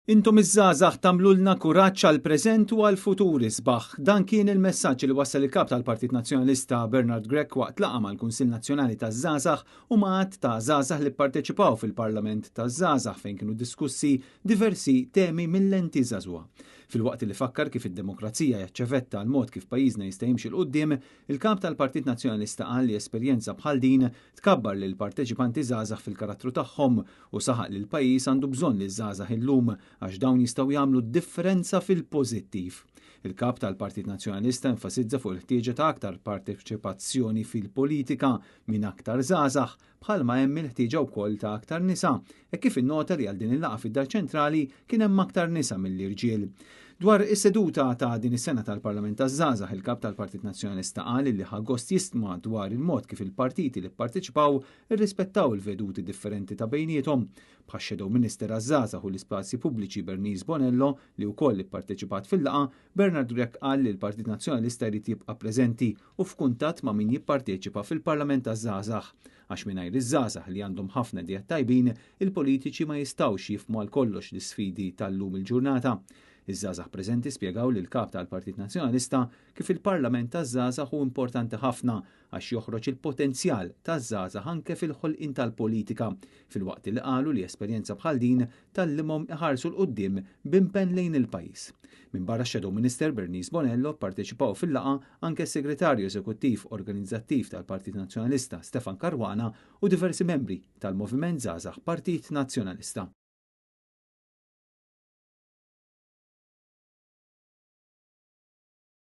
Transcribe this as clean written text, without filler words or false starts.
Intom iż-żgħażagħ tagħmlulna kuraġġ għall-preżent u għal futur isbaħ. Dan kien il-messaġġ li wassal il-Kap tal-Partit Nazzjonalista Bernard Grech waqt laqgħa mal-Kunsill Nazzjonali taż-Żgħażagħ u ma' għadd ta' żgħażagħ li pparteċipaw fil-Parlament taż-Żgħażagħ fejn kienu diskussi diversi temi mil-lenti żagħżugħa. Filwaqt li fakkar kif id-demokrazija hija ċ-ċavetta għall-mod kif pajjiżna jista' jimxi 'l quddiem, il-Kap tal-Partit Nazzjonalista qal li esperjenza bħal din tkabbar lill-parteċipanti żgħażagħ fil-karattru tagħhom u saħaq li l-pajjiż għandu bżonn liż-żgħażagħ illum għax dawn jistgħu jagħmlu d-differenza fil-pożittiv. Il-Kap tal-Partit Nazzjonalista enfasizza fuq il-ħtieġa ta' aktar parteċipazzjoni fil-politika minn aktar żgħażagħ bħalma hemm il-ħtieġa wkoll ta' aktar nisa, hekk kif innota li għal din il-laqgħa fid-Dar Ċentrali kien hemm aktar nisa milli rġiel. Dwar is-seduta ta' din is-sena tal-Parlament taż-Żgħażagħ, il-Kap tal-Partit Nazzjonalista qal li ħa gost jisma' dwar il-mod kif il-partiti li pparteċipaw irrispettaw il-veduti differenti ta' bejniethom, bħax-Shadow Minister għaż-Żgħażagħ u l-Ispazji Pubbliċi Bernice Bonello li wkoll ipparteċipat fil-laqgħa, Bernard Grech qal li l-Partit Nazzjonalista jrid jibqa' preżenti u f'kuntatt ma' min jipparteċipa fil-Parlament taż-Żgħażagħ għax mingħajr iż-żgħażagħ li għandhom ħafna ideat tajbin, il-politiċi ma jistgħux jifhmu għal kollox l-isfidi tal-lum il-ġurnata. Iż-żgħażagħ preżenti spjegaw lill-Kap tal-Partit Nazzjonalista kif il-Parlament taż-Żgħażagħ hu importanti ħafna għax joħroġ il-potenzjal taż-żgħażagħ anke fil-ħolqien tal-politika, filwaqt li qalu li esperjenza bħal din tgħallimhom iħarsu 'l quddiem b'impenn lejn il-pajjiż. Minbarra x-Shadow Minister Bernice Bonello pparteċipaw fil-laqgħa anke s-Segretarju Eżekuttiv Organizzattiv tal-Partit Nazzjonalista Stefan Caruana u diversi membri tal-Moviment Żgħażagħ Partit Nazzjonalista.